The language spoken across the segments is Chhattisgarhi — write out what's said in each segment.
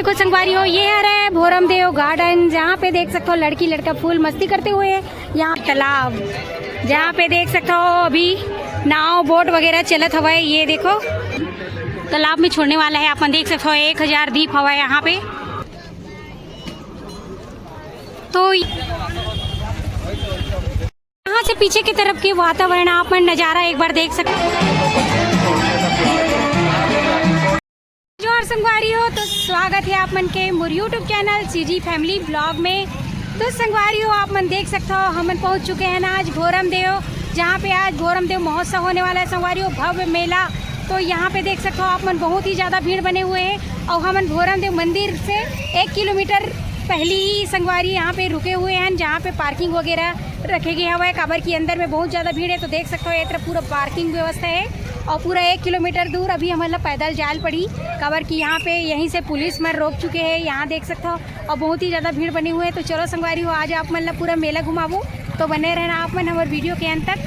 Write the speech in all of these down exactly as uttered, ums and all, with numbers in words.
देखो संगवारी हो, ये हरे भोरम देव गार्डन, जहाँ पे देख सकते हो लड़की लड़का फुल मस्ती करते हुए। यहाँ तालाब, जहाँ पे देख सकते हो अभी नाव बोट वगैरह चलत हवय। ये देखो, तालाब में छोड़ने वाला है। अपन देख सकते हो एक हजार दीप हवय यहाँ पे। तो यहाँ से पीछे की तरफ के वातावरण आप मन नज़ारा एक बार देख सकते हो। जोहार संगवारी हो, तो स्वागत है आप मन के मोर YouTube channel CG Family Vlog में। तो संगवारी हो, आप मन देख सकते हो, हमन पहुँच चुके हैं ना आज भोरम देव, जहाँ पे आज भोरम देव महोत्सव होने वाला है संगवारी हो, भव्य मेला। तो यहाँ पे देख सकते हो आप मन, बहुत ही ज़्यादा भीड़ बने हुए हैं और हमन भोरम देव मंदिर से एक किलोमीटर पहली ही संगवारी यहाँ पे रुके हुए हैं, जहाँ पे पार्किंग वगैरह रखे गए हवय, काबर की अंदर में बहुत ज़्यादा भीड़ है। तो देख सकते हो, ये तरफ पूरा पार्किंग व्यवस्था है और पूरा एक किलोमीटर दूर अभी हमन ला पैदल जायल पड़ी, काबर की यहाँ पे यहीं से पुलिस मन रोक चुके हैं। यहाँ देख सकते हो, और बहुत ही ज़्यादा भीड़ बनी हुई है। तो चलो संगवारी हो, आज आप मन ला पूरा मेला घुमाबो, तो बने रहना आप मन हमारे वीडियो के अंत तक।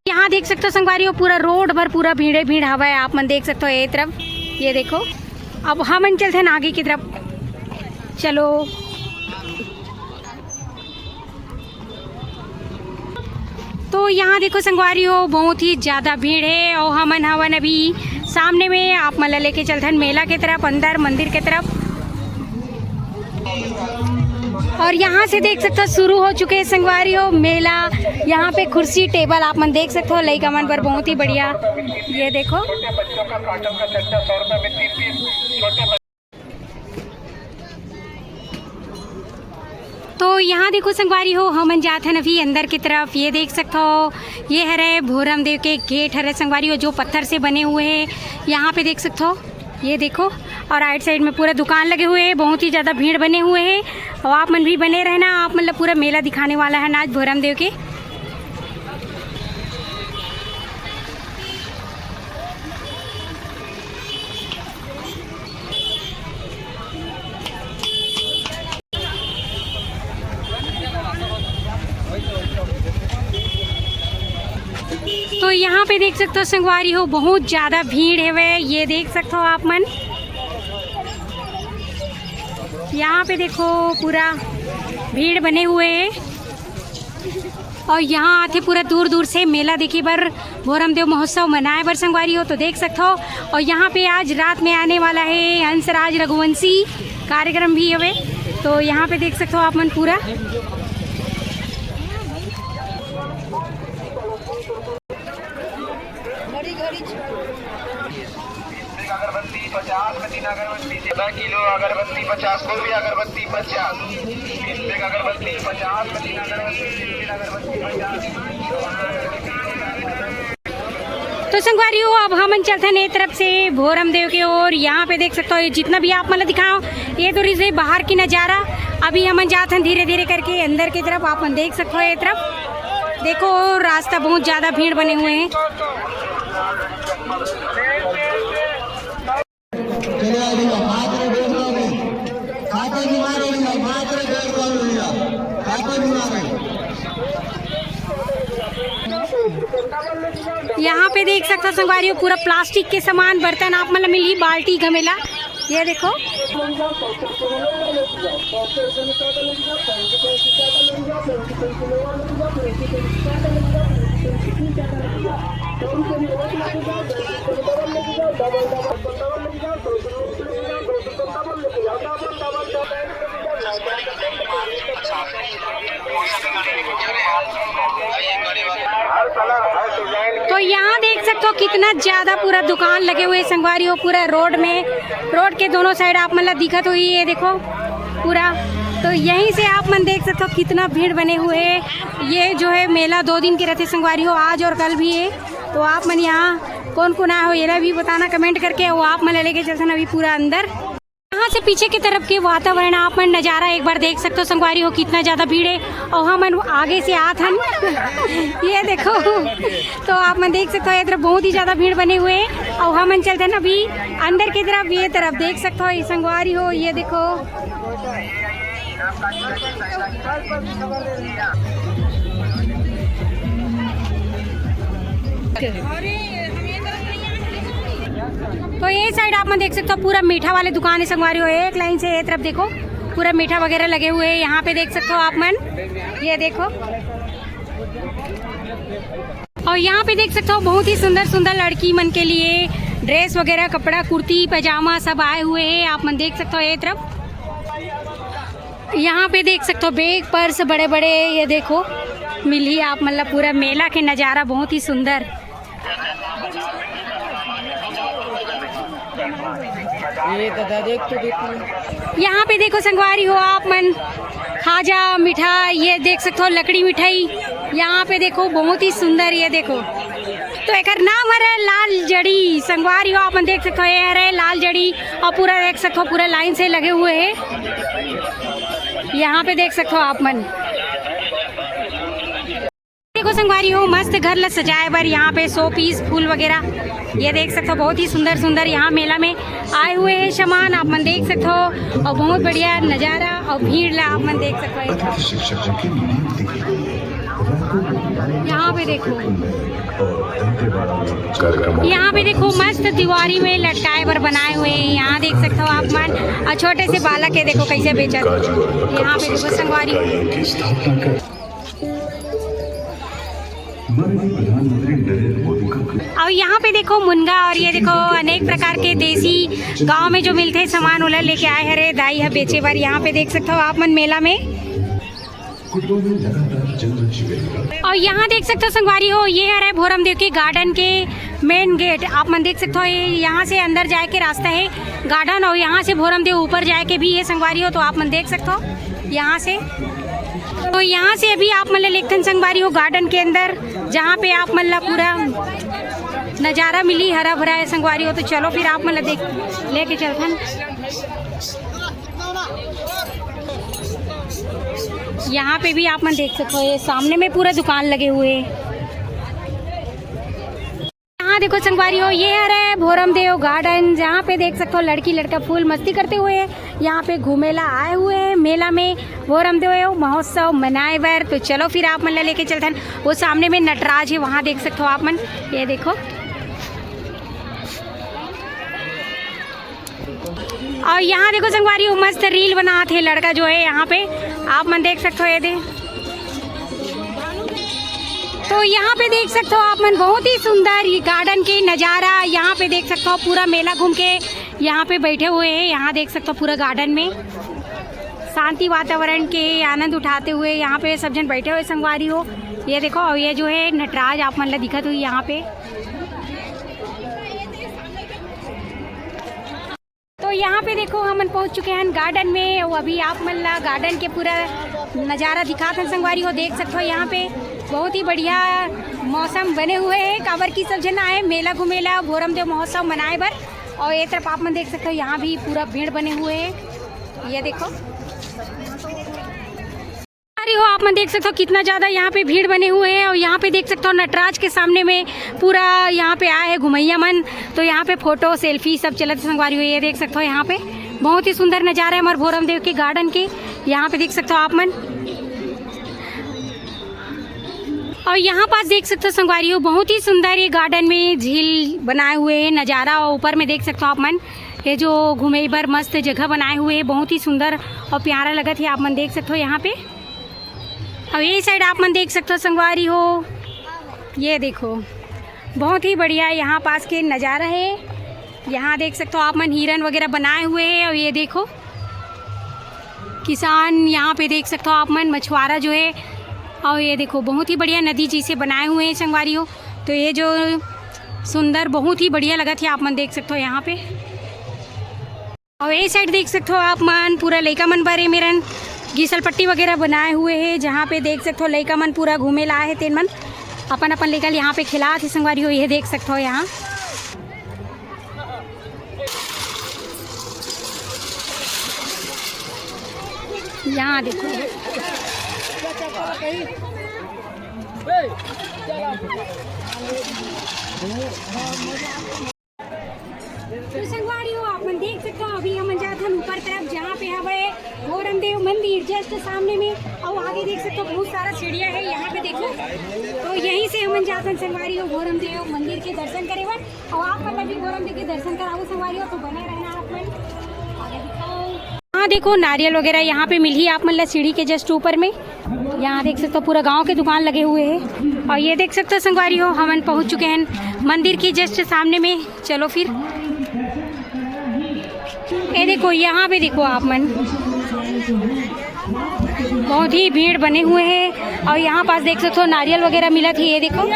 यहाँ देख सकते हो संगवारी हो, पूरा रोड भर पूरा भीड़े भीड़ हवा है। आप मन देख सकते हो ये तरफ, ये देखो। अब हमन चलते हैं आगे की तरफ, चलो। तो यहाँ देखो संगवारी हो, बहुत ही ज़्यादा भीड़ है और हमन हवन अभी सामने में। आप मन ला लेके चलथन मेला के तरफ, अंदर मंदिर के तरफ। और यहाँ से देख सकते हो शुरू हो चुके हैं संगवारी हो मेला। यहाँ पे कुर्सी टेबल आप मन देख सकते हो, लइका मन पर बहुत ही बढ़िया। ये देखो, तो यहाँ देखो संगवारी हो, हमन जात हन अभी अंदर की तरफ। ये देख सकते हो, ये हरे भोरम देव के गेट हरे संगवारी हो, जो पत्थर से बने हुए हैं। यहाँ पे देख सकते हो, ये देखो, और राइट साइड में पूरा दुकान लगे हुए हैं, बहुत ही ज़्यादा भीड़ बने हुए हैं। और आप मन भी बने रहना, आप मतलब पूरा मेला दिखाने वाला है ना आज भोरम देव के। तो यहाँ पे देख सकते हो संगवारी हो, बहुत ज़्यादा भीड़ है वे, ये देख सकते हो आप मन। यहाँ पे देखो पूरा भीड़ बने हुए है और यहाँ आथे पूरा दूर दूर से मेला देखे बर, भोरम देव महोत्सव मनाए बर संगवारी हो, तो देख सकते हो। और यहाँ पे आज रात में आने वाला है हंसराज रघुवंशी कार्यक्रम भी हवे, तो यहाँ पे देख सकते हो आप मन पूरा। अगरबत्ती पचास में तीन अगरबत्ती, आधा किलो अगरबत्ती पचास, कोई भी अगरबत्ती पचास, एक अगरबत्ती पचास में तीन अगरबत्ती, तीन अगरबत्ती पचास। तो संगवारी हो, अब हमन चलथन ए तरफ से भोरम देव के ओर। यहाँ पे देख सकते हो, ये जितना भी आप मन ला दिखाओ, ये तो रहिस बाहर की नज़ारा। अभी हमन जाथन धीरे धीरे करके अंदर की तरफ, आप मन देख सकते हो ये तरफ। देखो, रास्ता बहुत ज़्यादा भीड़ बने हुए हैं। चले आ भैया, हाथ में देख लो भैया, हाथों में मारो भैया, हाथ में देख लो भैया, हाथों में मारो। यहाँ पे देख सकता संगवारी हो, पूरा प्लास्टिक के सामान, बर्तन आप मन ला मिलही, बाल्टी, घमेला। ये देखो। तो यहाँ देख सकते हो कितना ज्यादा पूरा दुकान लगे हुए संगवारी हो, पूरा रोड में, रोड के दोनों साइड आप मन ला दिखत होही, ये देखो पूरा। तो यहीं से आप मन देख सकते हो कितना भीड़ बने हुए है। ये जो है मेला दो दिन के रहते संगवारी हो, आज और कल भी है। तो आप मन यहाँ कौन कौन आए हो, ये ला भी बताना कमेंट करके। वो आप मन ला लेके चलथन अभी पूरा अंदर। यहाँ से पीछे की तरफ के वातावरण आप मन नज़ारा एक बार देख सकते हो संगवारी हो, कितना ज़्यादा भीड़ है। और हमन आगे से आत हन। ये देखो, तो आप मन देख सकते हो, ये तरफ बहुत ही ज़्यादा भीड़ बने हुए हैं। और हमन चलते हैं अभी अंदर की तरफ, ये तरफ देख सकते हो, ये संगवारी हो, ये देखो। तो ये साइड आप मन देख सकते हो, पूरा मीठा वाले दुकान है संगवारी हो। एक लाइन से ये तरफ देखो, पूरा मीठा वगैरह लगे हुए हैं। यहाँ पे देख सकते हो आप मन, ये देखो, और यहाँ पे देख सकते हो बहुत ही सुंदर सुंदर लड़की मन के लिए ड्रेस वगैरह, कपड़ा, कुर्ती पैजामा सब आए हुए हैं। आप मन देख सकते हो ये तरफ, यहाँ पे देख सकते हो बैग, पर्स बड़े बड़े। ये देखो, मिली आप मन ला पूरा मेला के नज़ारा बहुत ही सुंदर। ये दादा देख तो, देख तो। यहाँ पे देखो संगवारी हो आप मन, खाजा मिठाई, ये देख सकते हो लकड़ी मिठाई। यहाँ पे देखो बहुत ही सुंदर, ये देखो, तो एकर नाम हरे लाल जड़ी। संगवारी हो आप मन देख सकते हो, ये हरे लाल जड़ी, और पूरा देख सकते हो पूरा लाइन से लगे हुए हैं। यहाँ पे देख सकते हो आप मन, देखो संगवारी हो, मस्त घर ला सजाए बर यहाँ पे शो पीस फूल वगैरह, ये देख सकते हो बहुत ही सुंदर सुंदर यहाँ मेला में आए हुए हैं सामान, आप मन देख सकते हो। और बहुत बढ़िया नज़ारा और भीड़ ला आप मन देख सकते हो। यहाँ पे देखो, यहाँ पे देखो मस्त दीवारी में लटकाए बर बनाए हुए हैं, यहाँ देख सकते हो आप मन। और छोटे से बालक है, देखो कैसे बेचत है। यहाँ पे देखो संगवारी हो। माननीय प्रधानमंत्री नरेंद्र मोदी का और यहाँ पे देखो मुनगा, और ये देखो अनेक प्रकार के देसी गांव में जो मिलते हैं सामान, ओला लेके आए हरे दाई ह बेचे बर। यहाँ पे देख सकते हो आप मन मेला में। कुटुंब में लगातार जन्म जीवेगा। और यहाँ देख सकते हो संगवारी हो, ये हरे भोरमदेव के गार्डन के मेन गेट। आप मन देख सकते हो, ये यहाँ से अंदर जाए के रास्ता है गार्डन, और यहाँ से भोरमदेव ऊपर जाए के भी है संगवारी हो, तो आप मन देख सकते हो यहाँ से। तो यहाँ से अभी आप मन ला लेगथन संगवारी हो गार्डन के अंदर, जहाँ पे आप मन ला पूरा नज़ारा मिली, हरा भरा है संगवारी हो। तो चलो फिर आप मन ला देख, लेके चलथन। यहाँ पे भी आप मन देख सकते हो, ये सामने में पूरा दुकान लगे हुए हैं। यहाँ देखो संगवारी हो, ये हरे भोरमदेव गार्डन, जहाँ पे देख सकते हो लड़की लड़का फुल मस्ती करते हुए यहाँ पे घूमेला आए हुए हैं मेला में, भोरमदेव महोत्सव मनाए बर। तो चलो फिर आप मन ला लेके चलथन, वो सामने में नटराज है, वहाँ देख सकते हो आप मन, ये देखो। और यहाँ देखो संगवारी हो, मस्त रील बनात हे लड़का जो है यहाँ पे, आप मन देख सकते हो, ये दे। तो यहाँ पे देख सकते हो आप मन, बहुत ही सुंदर ये गार्डन के नज़ारा। यहाँ पे देख सकते हो पूरा मेला घूम के यहाँ पे बैठे हुए हैं। यहाँ देख सकते हो पूरा गार्डन में शांति वातावरण के आनंद उठाते हुए यहाँ पे सब जन बैठे हुए संगवारी हो। ये देखो, और ये जो है नटराज आप मन ला दिखत हुई यहाँ पे। तो यहाँ पे देखो, हमन पहुँच चुके हैं गार्डन में। वो अभी आप मन ला गार्डन के पूरा नज़ारा दिखात हन संगवारी हो। देख सकते हो यहाँ पे बहुत ही बढ़िया मौसम बने हुए है, काबर की सब झन आए मेला घूमेला, भोरमदेव महोत्सव मनाए बर। और ये तरफ आप मन देख सकते हो, यहाँ भी पूरा भीड़ बने हुए है। ये देखो, अरे हो, आप मन देख सकते हो कितना ज़्यादा यहाँ पे भीड़ बने हुए हैं। और यहाँ पे देख सकते हो नटराज के सामने में पूरा यहाँ पे आए हैं घुमैया मन। तो यहाँ पे फोटो, सेल्फी सब चलत संगवारी हो। ये देख सकते हो यहाँ पे बहुत ही सुंदर नज़ारा है हमारे भोरमदेव के गार्डन के। यहाँ पे देख सकते हो आप मन। और यहाँ पास देख सकते हो संगवारी हो, बहुत ही सुंदर ये गार्डन में झील बनाए हुए हैं, नज़ारा। और ऊपर में देख सकते हो आप मन, ये जो घूमे बर मस्त जगह बनाए हुए हैं, बहुत ही सुंदर और प्यारा लगत है। आप मन देख सकते हो यहाँ पे। और ये साइड आप मन देख सकते हो संगवारी हो, ये देखो, बहुत ही बढ़िया यहाँ पास के नज़ारा है। यहाँ देख सकते हो आप मन, हिरन वगैरह बनाए हुए हैं। और ये देखो, किसान यहाँ पे देख सकते हो आप मन, मछुआरा जो है। और ये देखो, बहुत ही बढ़िया नदी जैसे बनाए हुए हैं संगवारी हो। तो ये जो सुंदर, बहुत ही बढ़िया लगत है, आप मन देख सकते हो यहाँ पे। और ये साइड देख सकते हो आप मन, पूरा लइका मन बर ए मेरन घीसल पट्टी वगैरह बनाए हुए है, जहाँ पे देख सकते हो लइका मन पूरा घूमे ला आए है। तेन मन अपन अपन लइका ल यहाँ पे खिलात हे संगवारी हो। ये देख सकते हो यहाँ, यहाँ देखो। तो संगवारी हो, आप मन देख सकते हो, अभी हमन जात हन ऊपर तरफ, जहाँ पे हवे भोरमदेव मंदिर just सामने में, और आगे देख सकते हो बहुत सारा सीढ़ियाँ है। यहाँ पे देखो, तो यहीं से हमन जाथन संगवारी हो भोरम देव मंदिर के दर्शन करे बर। और आप मन भी भोरम देव के दर्शन कराओ संगवारी हो, तो बने रहना आप मन। आगे दिखाओ। हाँ देखो, नारियल वगैरह यहाँ पे मिलही आप मन ला सीढ़ी के just ऊपर में। यहाँ देख सकते हो पूरा गांव के दुकान लगे हुए हैं। और ये देख सकते हो संगवारी हो, हमन पहुँच चुके हैं मंदिर की just सामने में। चलो फिर, ये देखो, यहाँ पे देखो आप मन, बहुत ही भीड़ बने हुए हैं। और यहाँ पास देख सकते हो नारियल वगैरह मिलत हे। ये देखो,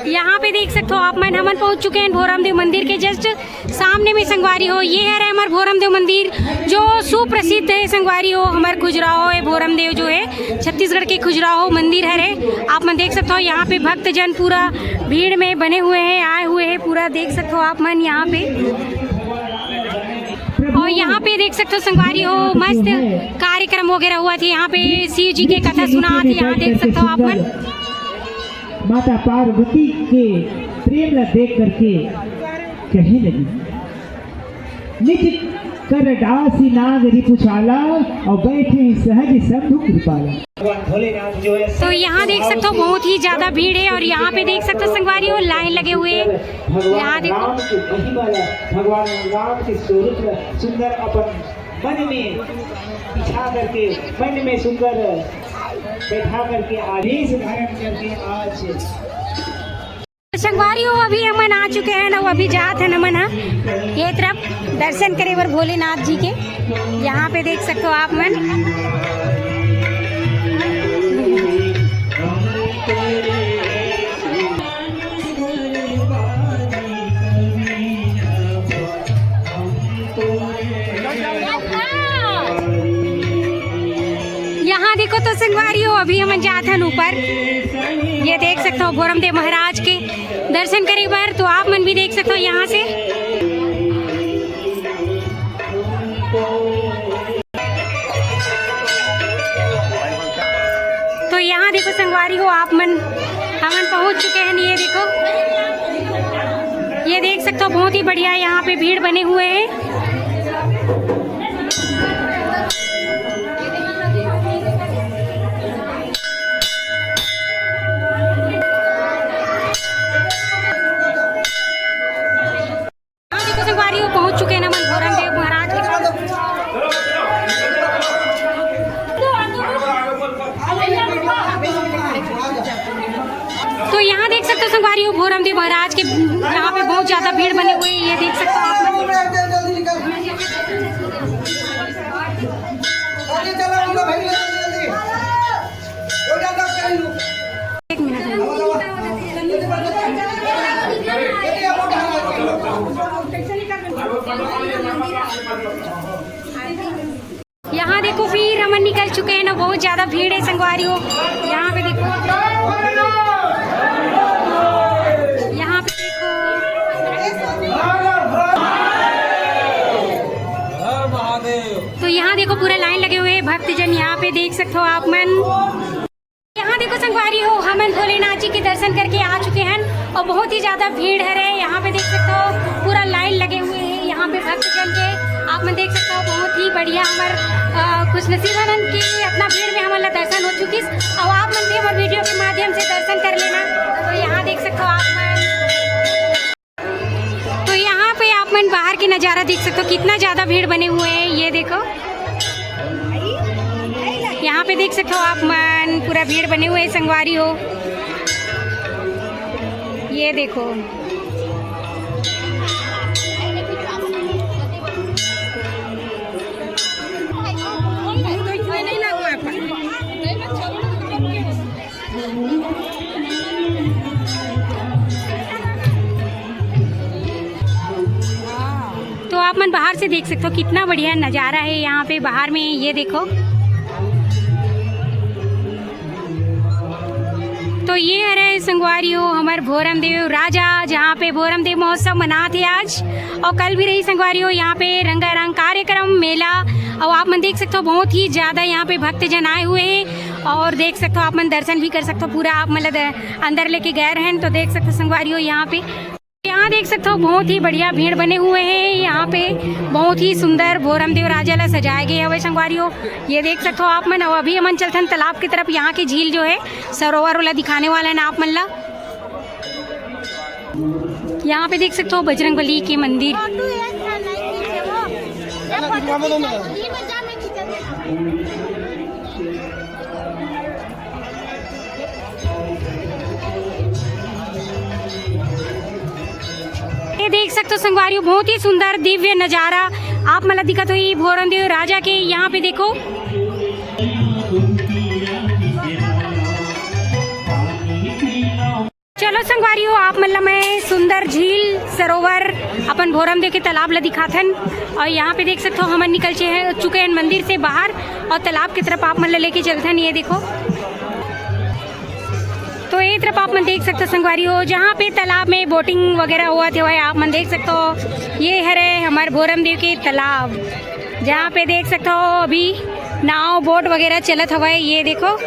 यहाँ पे देख सकते हो आप मन, हमन पहुँच चुके हैं भोरम देव मंदिर के just सामने में संगवारी हो। ये हरे हमर भोरम देव मंदिर, जो सुप्रसिद्ध है संगवारी हो। हमर खजुराहो है भोरम देव, जो है छत्तीसगढ़ के खजुराहो मंदिर हरे। आप मन देख सकते हो यहाँ पे भक्तजन पूरा भीड़ में बने हुए हैं, आए हुए हैं, पूरा देख सकते हो आप मन यहाँ पे। और यहाँ पे देख सकते हो संगवारी हो, मस्त कार्यक्रम वगैरह हुआ थे यहाँ पे, शिव जी के कथा सुना थे। यहाँ देख सकते हो आप मन। माता पार्वती के प्रेम ला देख करके कहे लगी, निज कर डासी नाग रिपुशाला और बैठे सहज शंभु कृपाला। भगवान भोलेनाथ जो है तो यहाँ देख सकते हो बहुत ही ज्यादा भीड़ है। और यहाँ पे देख सकते हो संगवारी हो, लाइन लगे हुए हैं। भगवान यहाँ देखो। राम की महिमा ला, भगवान राम के स्वरूप ला सुंदर अपन मन में बिछा करके, मन में सुंदर बैठा करके आवेश धारण करके आज संगवारी हो, अभी हमन आ चुके हैं ना, अभी जात हन हमन हा ये तरफ दर्शन करे बर भोलेनाथ जी के। यहाँ पे देख सकते हो आप मन। यहाँ देखो तो संगवारी हो, अभी हमन जात हन ऊपर, ये देख सकते हो भोरमदेव महाराज के दर्शन करे बर। तो आप मन भी देख सकते हो यहाँ से। तो यहाँ देखो संगवारी हो आप मन, हमन पहुँच चुके हैं। ये देखो, ये देख सकते हो बहुत ही बढ़िया यहाँ पे भीड़ बने हुए हैं। हाँ, देखो संगवारी हो, पहुंच चुके हैं नमन भोरमदेव महाराज के पास। तो यहाँ देख सकते हो संगवारी हो, भोरमदेव महाराज के यहाँ पे बहुत ज्यादा भीड़ बने हुए हैं। ये देख सकते हो आप लोग। एक मिनट है। यहाँ देखो, फिर हमन निकल चुके हैं ना, बहुत ज्यादा भीड़ है संगवारी हो। यहाँ पे देखो, यहाँ पे देखो, तो यहाँ देखो पूरा लाइन लगे हुए हैं भक्तजन, यहाँ पे देख सकते हो आप मन। यहाँ देखो संगवारी हो, हमन भोलेनाथ जी के दर्शन करके आ चुके हैं और बहुत ही ज्यादा भीड़ हरे। यहाँ पे देख सकते हो पूरा लाइन लगे हुए हैं यहाँ पे भक्तजन के। आप मन देख सकते हो बहुत ही बढ़िया हमर, अ, खुशनसीब हन कि इतना भीड़ में हमन ला दर्शन हो चुकिस। और आप मन भी हमर वीडियो के माध्यम से दर्शन कर लेना। तो यहाँ देख सकते हो आप मन। तो यहाँ पे आप मन बाहर के नज़ारा देख सकते हो, कितना ज़्यादा भीड़ बने हुए हैं। ये देखो, यहाँ पे देख सकते हो आप मन, पूरा भीड़ बने हुए हैं संगवारी हो। ये देखो, तो आप मन बाहर से देख सकते हो कितना बढ़िया नज़ारा है यहाँ पे बाहर में। ये देखो, तो ये हरे संगवारी हो हमर भोरमदेव राजा, जहाँ पे भोरमदेव महोत्सव मनात हे आज, और कल भी रही संगवारी हो यहाँ पे रंगारंग कार्यक्रम मेला। और आप मन देख सकते हो बहुत ही ज़्यादा यहाँ पे भक्तजन आए हुए हैं। और देख सकते हो आप मन दर्शन भी कर सकते हो, पूरा आप मतलब द-, अंदर लेके गए रहन तो देख सकते हो संगवारी हो यहाँ पे। यहाँ देख सकते हो, बहुत ही बढ़िया भीड़ बने हुए हैं। यहाँ पे बहुत ही सुंदर भोरमदेव राजा ला सजाए गए हवे संगवारी हो। ये देख सकते हो आप मन। अउ अभी हमन चलथन तालाब की तरफ। यहाँ की झील जो है, सरोवर वाला दिखाने वाला है ना आप मन ला। यहाँ पे देख सकते हो बजरंग बली के मंदिर। ये देख सकते हो संगवारी हो, बहुत ही सुंदर दिव्य नजारा आप मन ला दिखत होही भोरमदेव राजा के। यहाँ पे देखो, चलो संगवारी हो, आप मन ला मैं सुंदर झील सरोवर अपन भोरमदेव के तालाब ला दिखाथन। अउ यहाँ पे देख सकते हो, हमन निकल चे हैं, चुके हैं मंदिर से बाहर अउ तालाब की तरफ आप मन ला लेके चलथन। ये देखो, तो ये तरफ आप मन देख सकते हो संगवारी हो, जहाँ पे तालाब में बोटिंग वगैरह होवत हवय, आप मन देख सकते हो। ये हरे हमर भोरमदेव के तालाब, जहाँ पे देख सकते हो अभी नाव बोट वगैरह चलत हवय। ये देखो,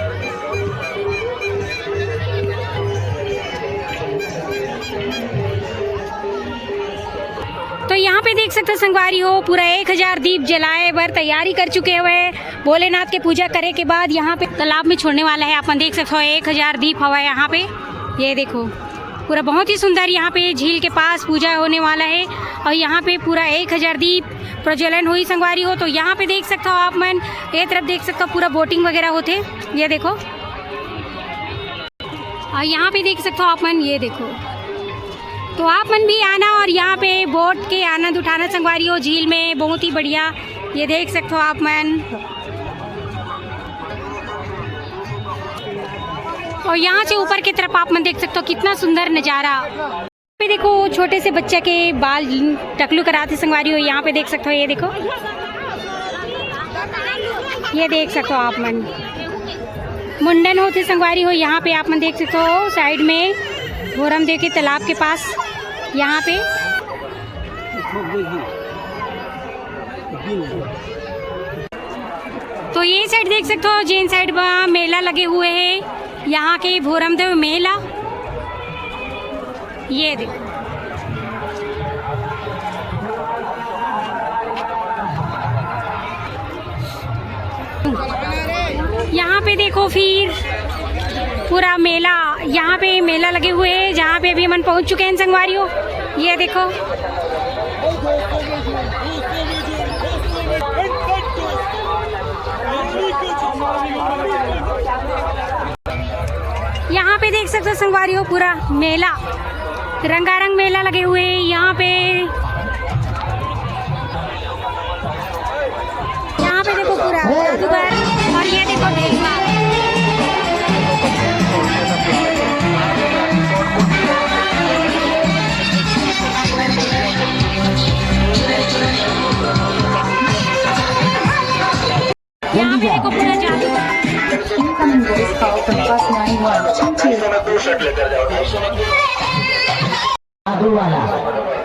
तो यहाँ पे देख सकते हो संगवारी हो, पूरा एक हजार दीप जलाए बर तैयारी कर चुके हवय। भोलेनाथ के पूजा करे के बाद यहाँ पे तालाब में छोड़ने वाला है। आप मन देख सकते हो, एक हजार दीप हवय यहाँ पे। ये देखो, पूरा बहुत ही सुंदर यहाँ पे झील के पास पूजा होने वाला है। अउ यहाँ पे पूरा एक हजार दीप प्रज्वलन होही संगवारी हो। तो यहाँ पे देख सकते हो आप मन, ये तरफ देख सकते हो, पूरा बोटिंग वगैरह होथे। ये देखो, अउ यहाँ पे देख सकते हो आप मन, ये देखो। तो आप मन भी आना अउ यहाँ पे बोट के आनंद उठाना संगवारी हो, झील में। बहुत ही बढ़िया, ये देख सकते हो आप मन। अउ यहाँ से ऊपर की तरफ आप मन देख सकते हो, कितना सुंदर नजारा। पे देखो, छोटे से बच्चा के बाल टकलू करात हे संगवारी हो। यहाँ पे देख सकते हो, ये देखो, ये देख सकते हो आप मन, मुंडन होथे संगवारी हो। यहाँ पे आप मन देख सकते हो, साइड में भोरमदेव के तालाब के पास, यहाँ पे। तो ये साइड देख सकते हो, जेन साइड में मेला लगे हुए हैं, यहाँ के भोरमदेव मेला। ये देखो, यहाँ पे देखो, फिर पूरा मेला, यहाँ पे मेला लगे हुए हैं, जहाँ पे अभी हमन पहुँच चुके हैं संगवारी हो। ये देखो, यहाँ पे देख सकते हो संगवारी हो, पूरा मेला, रंगारंग मेला लगे हुए हैं यहाँ पे। यहाँ पे देखो, पूरा जादूगर, और ये देखो, ढेकुआ। यहाँ पे देखो, पूरा जादूगर। Incoming voice call from plus nine one two two। जादू वाला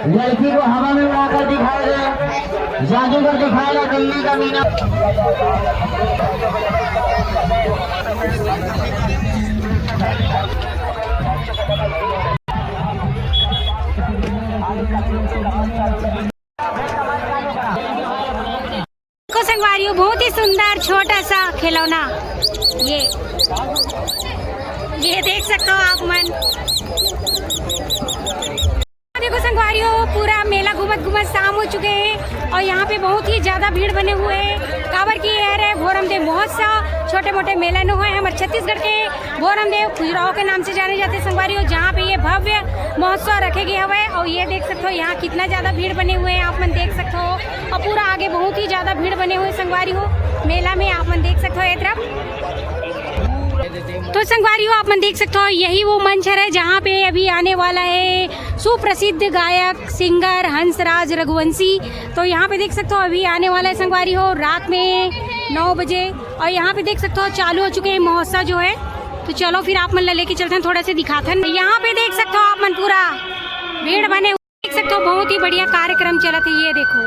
लड़की को हवा में उड़ाकर दिखाएगा, जादूगर दिखाएगा दिल्ली का मीना। देखो संगवारी हो, बहुत ही सुंदर छोटा सा खिलौना। ये, ये देख सकते हो आप मन। देखो संगवारी हो, पूरा मेला घूमत घूमत शाम हो चुके हैं और यहाँ पे बहुत ही ज्यादा भीड़ बने हुए हैं। काबर की ये हरे भोरमदेव महोत्सव, छोटे मोटे मेला नो है हमर छत्तीसगढ़ के। भोरमदेव खजुराहो के नाम से जाने जाते संगवारी हो, जहाँ पे ये भव्य महोत्सव रखे गए हुए हैं। और ये देख सकते हो यहाँ कितना ज्यादा भीड़ बने हुए हैं, आप मन देख सकते हो। और पूरा आगे बहुत ही ज्यादा भीड़ बने हुए संगवारी हो मेला में, आप मन देख सकते हो ये तरफ। तो संगवारी हो, आप मन देख सकते हो, यही वो मंच है जहाँ पे अभी आने वाला है सुप्रसिद्ध गायक सिंगर हंसराज रघुवंशी। तो यहाँ पे देख सकते हो, अभी आने वाला है संगवारी हो रात में नौ बजे। और यहाँ पे देख सकते हो, चालू हो चुके हैं महोत्सव जो है। तो चलो फिर आप मन ला लेके चलते हैं, थोड़ा से दिखाते हैं। यहाँ पे देख सकते हो आप मन, पूरा भीड़ बने हुए, देख सकते हो, बहुत ही बढ़िया कार्यक्रम चलत है। ये देखो,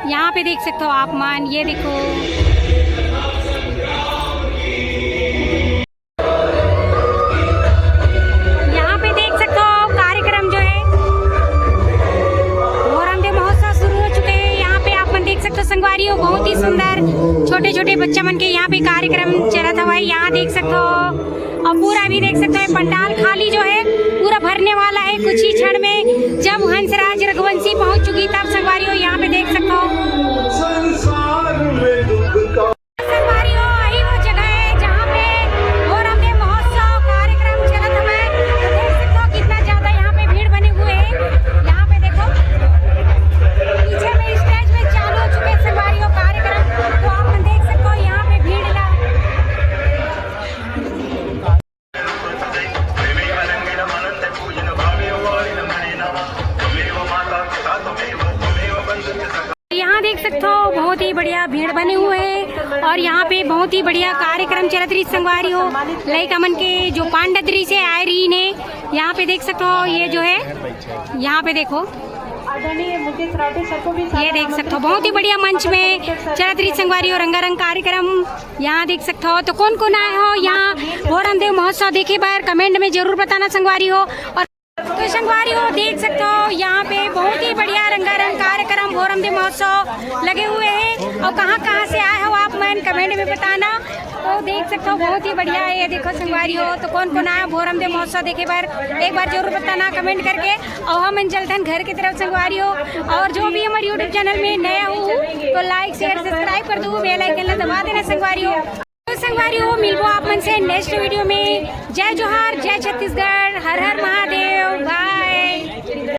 यहाँ पे देख सकते हो आप मन, ये देखो। बहुत ही सुंदर छोटे-छोटे बच्चा मन के यहाँ पे कार्यक्रम चलत हवय, यहाँ देख सकथो। और पूरा भी देख सकथो, ये पंडाल खाली जो है, पूरा भरने वाला है कुछ ही क्षण में। जब हंसराज रघुवंशी पहुंच चुकी, तब संगवारी हो यहाँ पे देख सकथो। संगवारी हो, यही वो जगह है जहाँ पे घोरम देव महोत्सव कार्यक्रम चलत हवय। तो देख सकथो कितना ज्यादा यहाँ पे भीड़ बने हुए हैं। यहाँ पे देखो, पीछे में स्टेज में चालू हो चुके हैं संगवारी हो कार्यक्रम। तो आप मन देख सकथो यहाँ पे भीड़ ला। यहाँ देख सकथो, बहुत ही बढ़िया भीड़ बने हुए हैं और यहाँ पे बहुत ही बढ़िया कार्यक्रम चलत रही संगवारी हो। लइका मन के जो पांडत रही से आए रही ने, यहाँ पे देख सकथो, ये जो है, यहाँ पे देखो, आदरणीय मुकेश राठौर सर को भी ये देख सकथो, बहुत ही बढ़िया मंच में चलत रही संगवारी हो रंगारंग कार्यक्रम। यहाँ देख सकथो, तो कोन कोन आए हो यहाँ घोरम देव महोत्सव देखे बर, कमेंट में जरूर बताना संगवारी हो। और तो संगवारी हो, देख सकथो, यहाँ पे बहुत ही बढ़िया रंगारंग कार्यक्रम घोरम देव महोत्सव लगे हुए हैं। और कहाँ कहाँ से आए हो आप मन, कमेंट में बताना। तो देख सकथो, बहुत ही बढ़िया है। ये देखो संगवारी हो, तो कोन कोन आया घोरम देव महोत्सव देखे बर, एक बार जरूर बताना कमेंट करके। और हमन चलथन घर की तरफ संगवारी हो। और जो भी हमर YouTube चैनल में नया हो, तो लाइक, शेयर, सब्सक्राइब कर दो, बेल आइकन ला दबा देना संगवारी हो। तो संगवारी हो, मिलबो आप मन से नेक्स्ट वीडियो में। जय जोहार, जय छत्तीसगढ़, हर हर महादेव, बाय।